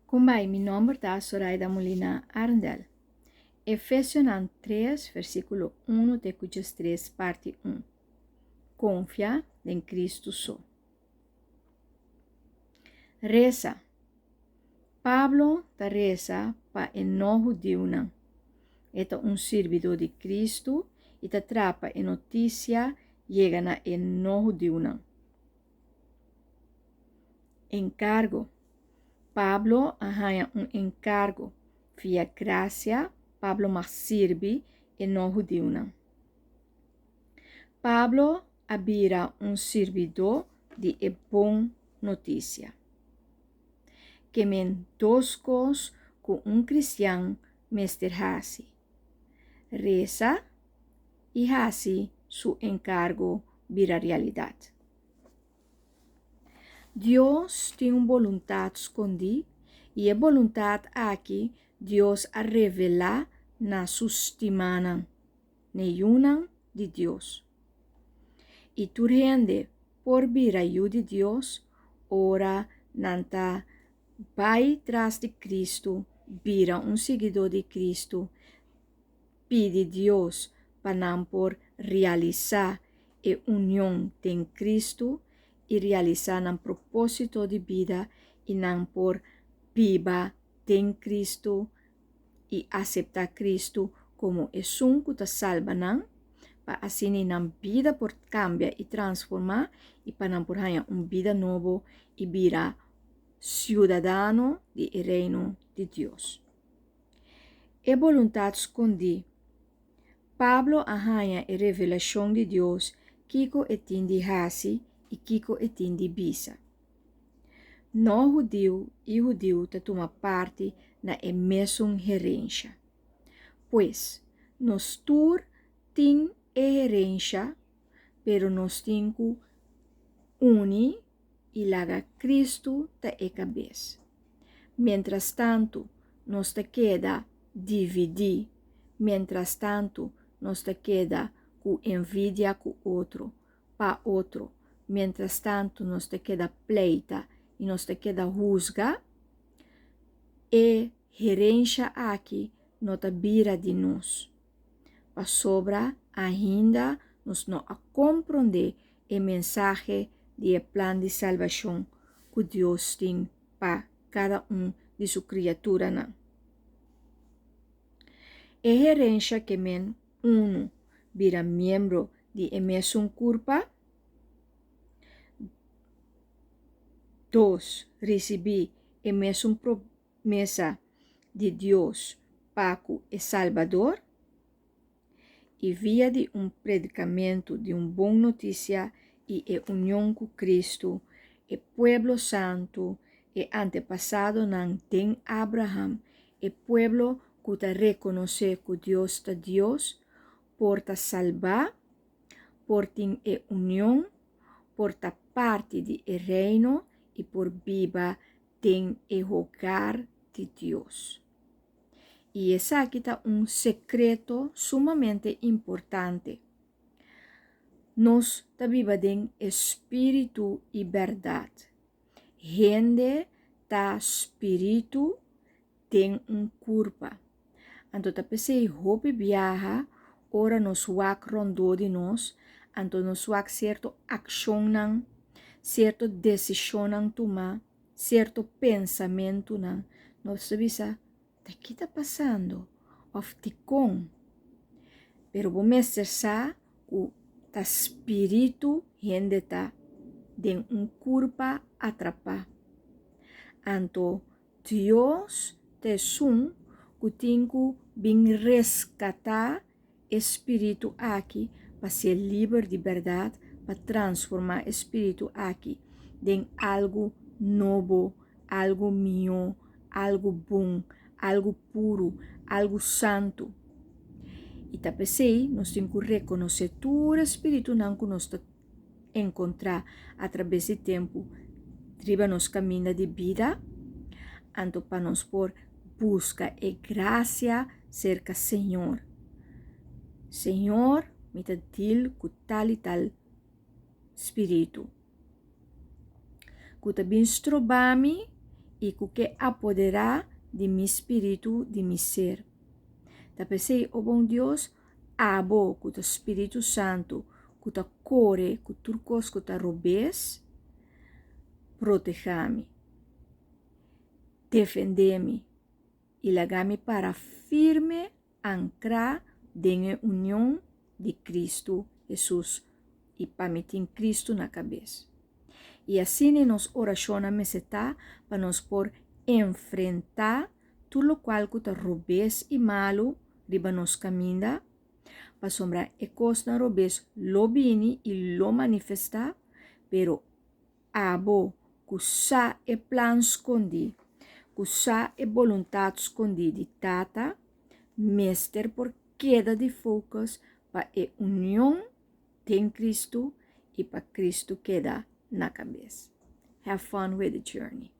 Kumbai, mi nòmber ta Soraida Molina Arendel. Efesionan 3, versíkulo 1 te ku 13, parti 1. Konfia den Kristu so. Resa. Pablo ta resa pa e no-hudiunan. E ta un sirbidó di Kristu i ta traha pa e notisia yega na e no-hudiunan. Enkargo. Pablo a haña un enkargo. Via grasia, Pablo mag sirbi e no-hudiunan. Pablo a bira un sirbidó di e bon notisia. Ke men dos kos ku un kristian mester hasi, resa i hasi su enkargo bira realidat. Dios tin un boluntat skondí i e boluntat aki Dios a revelá na su stimánan, n'e yunan di Dios. I tur hende por bira yu di Dios ora nan ta bai tras di Kristu, bira un siguidó di Kristu, pidi Dios pa nan por realisá e union den Kristu i realisá nan propósito di bida i nan por biba den Kristu i aseptá Kristu komo esun ku ta salba nan, pa asina nan bida por kambia i transformá i pa nan por haña un bida nobo i bira siudadano di e Reino di Dios. E boluntat skondí. Pablo a haña e revelashon di Dios kiko e tin di hasi i kiko e tin di bisa. No hudiu i hudiu ta tuma parti na e mesun herensha. Pues, nos tur tin e herensha, pero nos tin ku uni i laga Kristu ta e kabes. Mientrastantu, nos ta keda dividí. Mientrastantu, nos ta keda ku envidia ku otro, pa otro. Mientrastantu, nos ta keda pleita i nos ta keda husga. E herensha aki no ta bira di nos, pasobra ainda nos no a komprondé e mensahe di e plan di salbashon ku Dios tin pa kada un di su kriaturanan. E herensha ke men unu bira miembro di e mesun kurpa, dos risibí e mesun promesa di Dios pa ku e Salbador, i via di un predikamentu di un bon notisia i e union ku Kristu, e pueblo santu, e antepasadonan den Abraham, e pueblo ku ta rekonosé ku Dios ta Dios, por ta salbá, por tin e union, por ta parti di e Reino i por biba den e hogar di Dios. I esaki ta un sekreto sumamente importante. Nos ta biba den e spiritu i bèrdat. Hende ta spiritu den un kurpa. Anto ta p'esei hopi biaha ora nos wak rondó di nos, anto nos wak sierto akshonnan, sierto desishonnan tumá, sierto pensamentunan, nos ta bisa, Ta ki ta pasando? Òf dikon? Pero bo mester sa ku ta spiritu hende ta den un kurpa atrapá. Anto Dios ta esun ku tin ku bin reskatá e spiritu aki pa ser liber di bèrdat, pa transformá e spiritu aki den algu nobo, algu mihó, algu bon, algu puru, algu santu. I ta p'esei nos tin ku rekonosé tur e spiritunan ku nos ta enkontrá atrabes di tempu riba nos kaminda di bida, anto pa nos por buska e grasia serka Señor. Señor, mi ta dil ku tal i tal spiritu ku ta bin stroba mi. i ku ke apoderá di mi spiritu, di mi ser. Ta p'esei, o bon Dios, abo ku ta Spiritu Santu, ku ta kore ku tur kos ku ta robes, protehá mi, defendé mi i laga mi para firme ankrá den e union di Kristu Hesus i pa mi tin Kristu na kabes. I asina nos orashonnan mester ta pa nos por enfrentá tur lokual ku ta robes i malu riba nos kaminda, pasobra e kosnan robes lo bini i lo manifestá, pero Abo ku sa e plan skondí, ku sa e boluntat skondí di Tata, mester por keda di focus pa e union den Cristo i pa Cristo keda na kabes. Have fun with the journey.